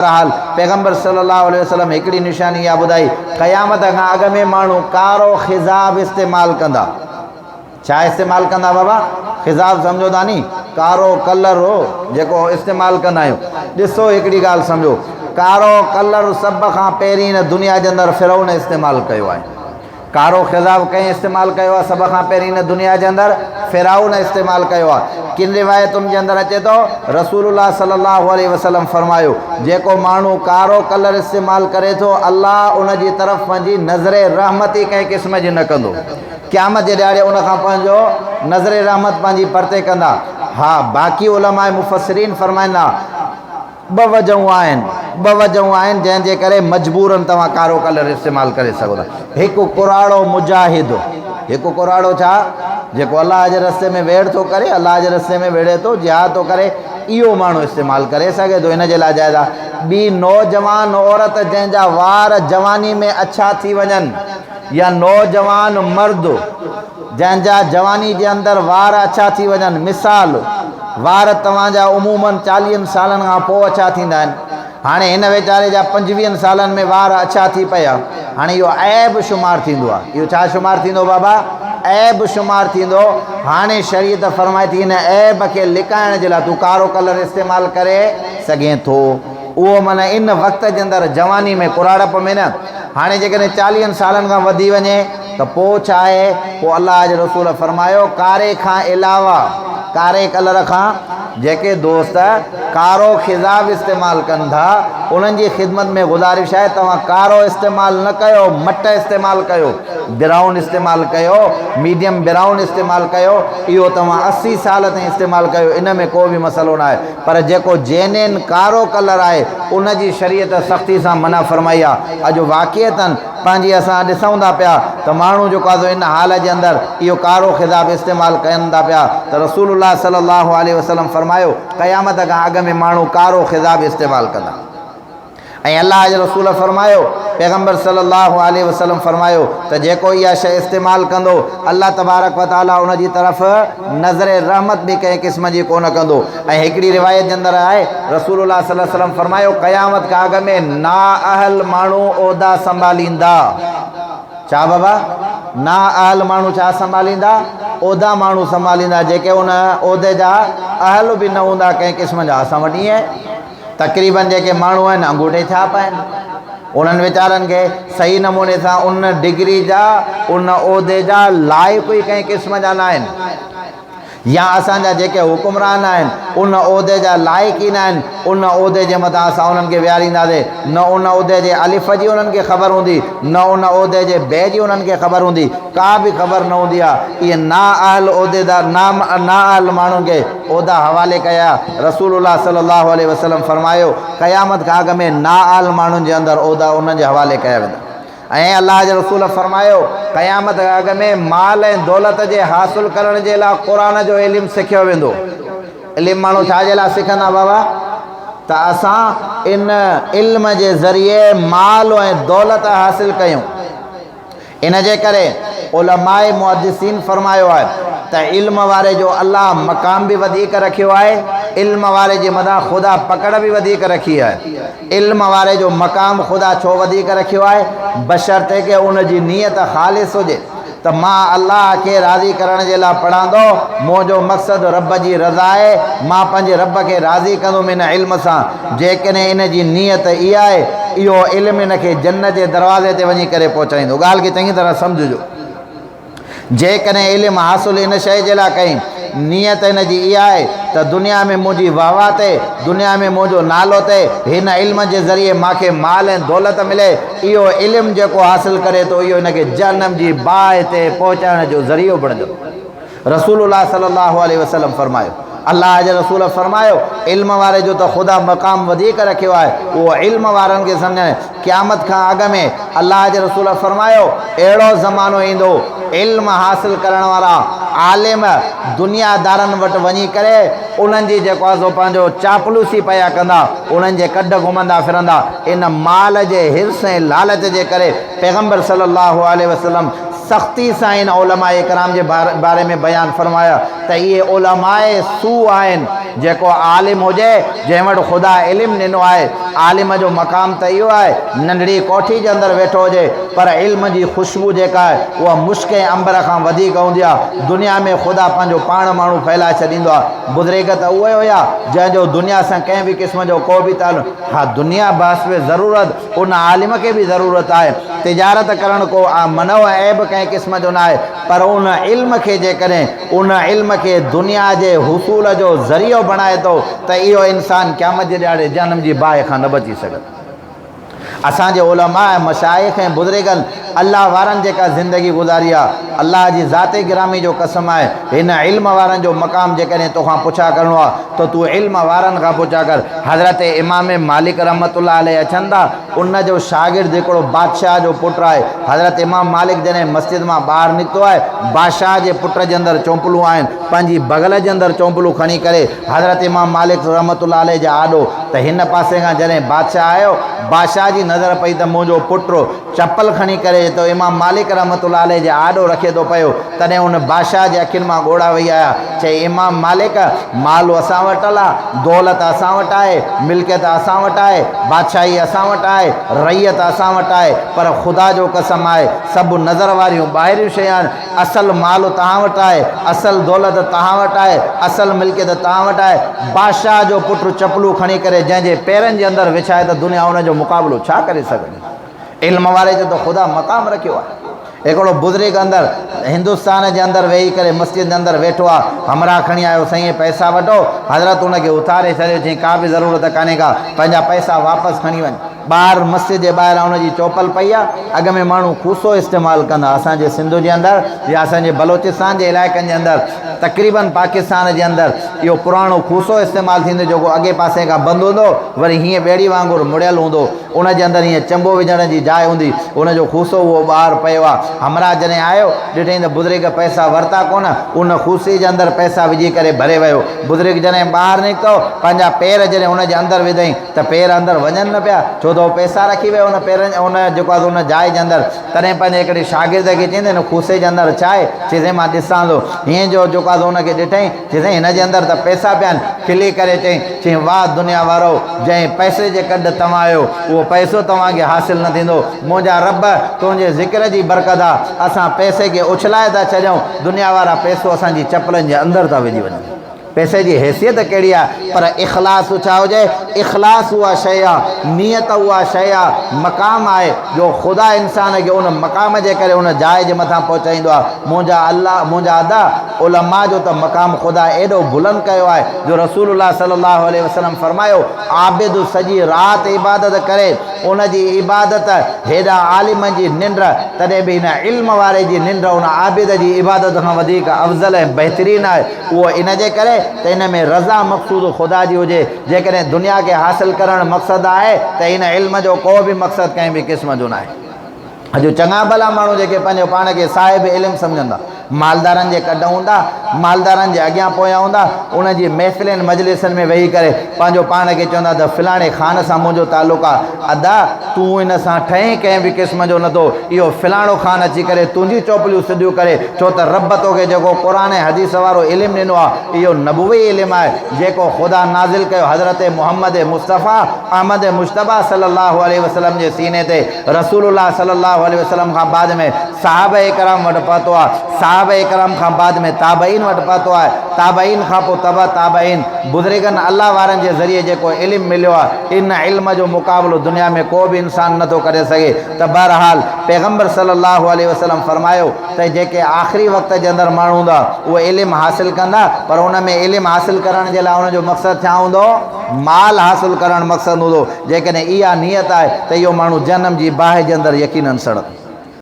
بهرحال پيغمبر صلي الله عليه وسلم هڪڙي نشاني اها ٻڌائي، قيامت کان اڳ ۾ ماڻهو ڪارو خضاب استعمال ڪندا. ڇا استعمال ڪندا بابا؟ خضاب سمجهو ٿا ني؟ ڪارو ڪلر جيڪو استعمال ڪندا آهيون. ڏسو هڪڙي ڳالهه سمجهو، ڪارو ڪلر سڀ کان پهرين هن دنيا جي اندر فرعون استعمال ڪيو آهي. ڪارو خضاب ڪنهن استعمال ڪيو آهي؟ سڀ کان پهرين هن دنيا جي اندر فرعون استعمال ڪيو آهي. ڪن روايتن جي اندر اچي ٿو رسول الله صلي الله عليه وسلم فرمايو، جيڪو ماڻهو ڪارو ڪلر استعمال ڪري ٿو الله ان جي طرف پنهنجي نظر رحمت ئي ڪنهن قسم جي نه ڪندو. قيامت جي ڏهاڙي ان کان پنهنجو نظر رحمت پنهنجي پرتي ڪندا. ها باقي علماء مفسرين فرمائن ٿا، ٻه وجهون آهن، ٻه وجهون آهن جنهن جي ڪري مجبورن توهان ڪارو ڪلر استعمال ڪري سگهو ٿا. هڪ ڪراڙو مجاهد، هڪ ڪراڙو ڇا؟ جيڪو الله جي رستي ۾ ويڙهه ٿو ڪري، الله جي رستي ۾ وڙهي ٿو، جهاد ٿو ڪري، اهو ماڻهو استعمال ڪري سگهي ٿو، ان جي لاء جائز آهي. ٻي نوجوان عورت جنهن جا وار جواني ۾ اڇا ٿي وڃن يا نوجوان مرد جنهن جا جواني جي اندر وار اڇا ٿي وڃن، مثال، وار توهان جا عموماً چاليهن سالن کان پوء اڇا ٿيندا آهن، هاڻي هن ويچاري جا پنجويهن سالن ۾ وار اڇا ٿي پيا، هاڻي اهو عيب شمار ٿيندو آهي، اهو ڇا شمار ٿيندو بابا؟ عيب شمار ٿيندو، هاڻي شريعت فرمائي ٿي هن عيب کي لڪائڻ جي لاء تون ڪارو ڪلر استعمال ڪري سگهين ٿو، اهو معنيٰ ان وقت جي اندر جواني ۾ ڪراڙپ ۾ نه، هاڻي جيڪڏهن چاليهن سالن کان وڌي وڃي ته پوء ڇا آهي؟ پوء الله جي رسول فرمايو، ڪاري کان علاوه، ڪاري ڪلر کان، جيڪي دوست ڪارو خضاب استعمال ڪن ٿا، انهن جي خدمت ۾ گذارش آهي، توهان ڪارو استعمال نه ڪيو، مٽ استعمال ڪيو، برائون استعمال ڪيو، ميڊيم برائون استعمال ڪيو، اهو توهان 80 سال تائين استعمال ڪيو، ان ۾ ڪو به مسئلو ناهي. پر جيڪو جينين ڪارو ڪلر آهي ان جي شريعت سختي سان منع فرمائي آهي. اڄ واقعتاً پنهنجي اسان ڏسون ٿا پيا ته ماڻهو جيڪو آهي سو ان حال جي اندر اهو ڪارو خضاب استعمال ڪن ٿا پيا ته رسول الله صلي الله عليه وسلم فرمايو قيامت کان اڳ ۾ ماڻهو ڪارو خضاب استعمال ڪندا. ۽ الله جي رسول فرمايو، پيغمبر صلّي الله عليه وسلّم فرمايو ته جيڪو اها شيء استعمال ڪندو الله تبارڪ و تعاليٰ ان جي طرف نظر رحمت به ڪنهن قسم جي ڪونه ڪندو ۽ هڪڙي روايت جي اندر آهي رسول الله صلّي الله عليه وسلّم فرمايو قيامت کان اڳ ۾ نااهل ماڻهو عهدا سنڀاليندا. ڇا بابا نااهل ماڻهو ڇا سنڀاليندا؟ عهدا ماڻهو سنڀاليندا جيڪي ان عهدي جا اهل به نه هوندا ڪنهن قسم جا اسان وٽ ائين تقريباً جيڪي ماڻهو آهن انگوٺي ڇاپ آهن. انهن ويچارن کي صحيح نموني سان ان ڊگري جا، ان عهدي جا لائق ئي ڪنهن قسم جا ناهن. يا اسان جا جيڪي حڪمران آهن ان عهدي جا لائق ئي ناهن، ان عهدي جي مٿان اسان انهن کي ويهارينداسين، نه ان عهدي جي الف جي انهن کي خبر هوندي، نه ان عهدي جي بي جي انهن کي خبر هوندي، ڪا به خبر نه هوندي آهي. اهي نااهل عهديدار، نااهل ماڻهن کي عهدا حوالي ڪيا. رسول الله صلي الله عليه وسلم فرمايو، قيامت کان اڳ ۾ نااهل ماڻهن جي اندر عهدا انهن جي حوالي ڪيا ويندا. ۽ الله جي رسول فرمايو، قيامت کان اڳ ۾ مال ۽ دولت جي حاصل ڪرڻ جي لاء قرآن جو علم سکيو ويندو. علم ماڻهو ڇا جي لاء سکندا بابا؟ ته اسان ان علم جي ذريعي مال ۽ دولت حاصل ڪيون. ان جي ڪري علماء محدثين فرمايو آهي ته علم واري جو الله مقام به وڌيڪ رکيو آهي، علم واري جي مٿان خدا پڪڙ به وڌيڪ رکي آهي. علم واري جو مقام خدا ڇو وڌيڪ رکيو آهي؟ بشرطيڪ ان جي نيت خالص هجي ته مان الله کي راضي ڪرڻ جي لاء پڙهان ٿو، منهنجو مقصد رب جي رضا آهي، مان پنهنجي رب کي راضي ڪندم ان علم سان. جيڪڏهن ان جي نيت اها آهي، اهو علم ان کي جنت جي دروازي تي وڃي ڪري پهچائيندو. ڳالهه کي چڱي طرح سمجهجو. جيڪڏهن علم حاصل ان شيء جي لاء ڪئين، نيت ان جي اها آهي ته دنيا ۾ منهنجي واهه واهه ٿئي، دنيا ۾ منهنجو نالو ٿئي، هن علم جي ذريعي مان کي مال ۽ دولت ملي، اهو علم جيڪو حاصل ڪري ٿو، اهو ان کي جهنم جي باهه تي پهچائڻ جو ذريعو بڻجندو. رسول الله صلي الله عليه وسلم فرمايو، الله جي رسول فرمايو، علم واري جو ته خدا مقام وڌيڪ رکيو آهي، اهو علم وارن کي سمجهائين، قيامت کان اڳ ۾ الله جي رسول فرمايو، اهڙو زمانو ايندو، علم حاصل ڪرڻ وارا عالم دنيا دارن وٽ وڃي ڪري انهن جي جيڪو آهي سو پنهنجو چاپلوسي پيا ڪندا، انهن جي ڪڍ گهمندا ڦرندا، ان مال جي حرص ۽ لالچ جي ڪري پيغمبر صلي الله عليه وسلم. سختي سان ان علماء ڪرام جي باري ۾ بيان فرمايو ته اهي علماء سوء آهن. جيڪو عالم هجي، جنهن وٽ خدا علم ڏنو آهي، عالم جو مقام ته اهو آهي، ننڍڙي ڪوٺي جي اندر ويٺو هجي، پر علم جي خوشبو جيڪا آهي، اها مشڪ ۽ عنبر کان وڌيڪ هوندي آهي. دنيا ۾ خدا پنهنجو پاڻ ماڻهو ڦهلائي ڇڏيندو آهي. بزرگ ته اهي هيا، جنهن جو دنيا سان ڪنهن به قسم جو ڪو به تعلق، ها دنيا بحسب ضرورت ان عالم کي به ضرورت آهي. تجارت ڪرڻ ڪو منع ۽ عيب ڪنهن قسم جو ناهي، پر ان علم کي جيڪڏهن ان علم کي دنيا جي حصول جو ذريعو بڻائي ٿو ته اهو انسان قيامت جي ڏهاڙي جهنم جي باهه کان نه بچي سگهندو. اسان جي علماء ۽ مشائخ ۽ بزرگن الله وارن جيڪا زندگي گذاري آهي، الله جي ذات گرامي جو قسم آهي، هن علم وارن جو مقام جيڪڏهن توکان پڇا ڪرڻو آهي ته تون علم وارن کان پڇا ڪر. حضرت امام مالڪ رحمة الله عليه اچن ٿا، ان جو شاگرد هڪڙو بادشاهه جو پٽ آهي. حضرت امام مالڪ جڏهن مسجد مان ٻاهر نڪتو آهي، بادشاهه جي پٽ جي اندر چونپلون آهن، پنهنجي بغل جي اندر چونپلون کڻي ڪري حضرت امام مالڪ رحمة الله عليه جي آڏو ته هن پاسي کان جڏهن بادشاهه آيو، بادشاهه جي نظر پئي ته منهنجو پٽ چپل کڻي ڪري ته امام مالڪ رحمة الله عليه جي آڏو رکي ٿو پيو، تڏهن ان بادشاهه جي اکين مان ڳوڙها وهي آيا، چيائين، امام مالڪ! مال اسان وٽ آ، دولت اسان وٽ آهي، ملڪيت اسان وٽ آهي، بادشاهي اسان وٽ آهي، رعيت اسان وٽ آهي، پر خدا جو قسم آهي، سڀ نظر واريون ٻاهريون شيون آهن، اصل مال توهان وٽ آهي، اصل دولت توهان وٽ آهي، اصل ملڪيت توهان وٽ آهي. بادشاهه جو پٽ چپلون کڻي ڪري جنهن جي پيرن جي اندر وڇائي ته دنيا ان جو مقابلو ڇا ڪري سگهندي؟ علم واري جو ته خدا مقام رکيو آهي. هڪڙو بزرگ اندر هندستان جي اندر ويهي ڪري مسجد جي اندر ويٺو آ، همراهه کڻي آيو سائين اهي پئسا وٺو، حضرت ان کي اٿاري ڇڏيو چيائين ڪا به ضرورت ڪانهي ڪا، پنهنجا پئسا واپس کڻي وڃ. ٻاهر مسجد جي ٻاهران ان جي چوپل پئي آ، اڳ ۾ ماڻهو کوسو استعمال ڪندا اسان جي سنڌ جي اندر يا اسان جي بلوچستان جي علائقن جي اندر تقريبن پاڪستان جي اندر اهو پراڻو کوسو استعمال ٿيندو جيڪو اڳي پاسي کان بند هوندو وري هيئن ٻيڙي وانگر مڙيل هوندو ان جي اندر هيئن چنبو وجهڻ جي جاء هوندي، ان جو کوسو اهو ٻاهر پيو آ. همراهه جڏهن آيو، ڏٺائين ته بزرگ پئسا ورتا ڪونه، ان کوسي جي اندر پئسا وجهي ڪري ڀري ويو. بزرگ جڏهن ٻاهر نڪتو، پنهنجا پير جڏهن ان جي اندر وڌائين ته پير اندر وڃن نه پيا، ڇو ته هو پئسا رکي ويو ان پيرن ان جيڪو آهي سو ان جاء جي اندر. تڏهن پنهنجي هڪڙي شاگرد کي چيائين ته هن کوسي جي اندر ڇا آهي؟ چيس سائين مان ڏسان ٿو. هيئن جو جيڪو آهي سو ان کي ڏٺائين. چيائين سائين هن جي اندر ته پئسا پيا آهن. کلي ڪري چيائين، چيائين واهه دنيا وارؤ! جنهن پئسي جي ڪڍ توهان آهيو، اهو پئسو توهان کي حاصل نه ٿيندو. منهنجا رب! تنهنجي ذڪر جي برڪت آ، اسان پئسي کي اڇلائي ٿا ڇڏيون، دنيا وارا پئسو اسان جي چپلن جي اندر ٿا وجهي وڃن. پئسي جي حيثيت ڪهڙي آ، پر اخلاص ڇا هجي؟ اخلاص اها شيء آ، نيت اها شيء آ، مقام آهي، جو خدا انسان کي ان مقام جي ڪري ان جاء جي مٿان پهچائيندو آ. منهنجا الله، منهنجا ادا! علماء جو ته مقام خدا ايڏو بلند ڪيو آهي جو رسول الله صلي الله عليه وسلم فرمايو، عابد سڄي رات عبادت ڪري، ان جي عبادت هيڏانهن عالمن جي ننڊ، تڏهن به هن علم واري جي ننڊ ان عابد جي عبادت کان وڌيڪ افضل ۽ بهترين آهي، اهو ان جي ڪري ته ان ۾ رضا مقصود خدا جي هجي، جيڪڏهن دنيا کي حاصل ڪرڻ مقصد آهي ته ان علم جو ڪو به مقصد ڪنهن به قسم جو ناهي. اڄ چڱا ڀلا ماڻهو جيڪي پنهنجو پاڻ کي صاحب علم سمجهندا، مالدارن جي ڪڍ هوندا، مالدارن جي اڳيان پويان هوندا، انهن جي محفلين مجلسن ۾ ويهي ڪري پنهنجو پاڻ کي چوندا ته فلاڻي خان سان منهنجو تعلق آ، ادا تون ان سان ٺهين ڪنهن به قسم جو نٿو، اهو فلاڻو خان اچي ڪري تنهنجيون چوپليون سڌيون ڪري، ڇو ته رب توکي جيڪو قرآن ۽ حديث وارو علم ڏنو آ، اهو نبوي علم آهي، جيڪو خدا نازل ڪيو حضرت محمد مصطفيٰ احمد مجتبيٰ صلي الله عليه وسلم جي سيني تي، رسول الله صلي الله عليه وسلم کان بعد ۾ صحابه ڪرام وٽ پهتو آهي، صحابه ڪرام کان بعد ۾ تابعين وٽ پهتو آهي، تابعين کان پوء تبع تابعين، بزرگن الله وارن جي ذريعي جيڪو علم مليو آهي، ان علم جو مقابلو دنيا ۾ ڪو به انسان نه ٿو ڪري سگهي ته بهرحال پيغمبر صلي الله عليه وسلم فرمايو ته جيڪي آخري وقت جي اندر ماڻهو هوندا اهي علم حاصل ڪندا پر ان ۾ علم حاصل ڪرڻ جي لاء ان جو مقصد ڇا هوندو؟ مال حاصل ڪرڻ مقصد هوندو، جيڪڏهن اها نيت آهي ته اهو ماڻهو جهنم جي باهه جي اندر يقيناً سڙندو.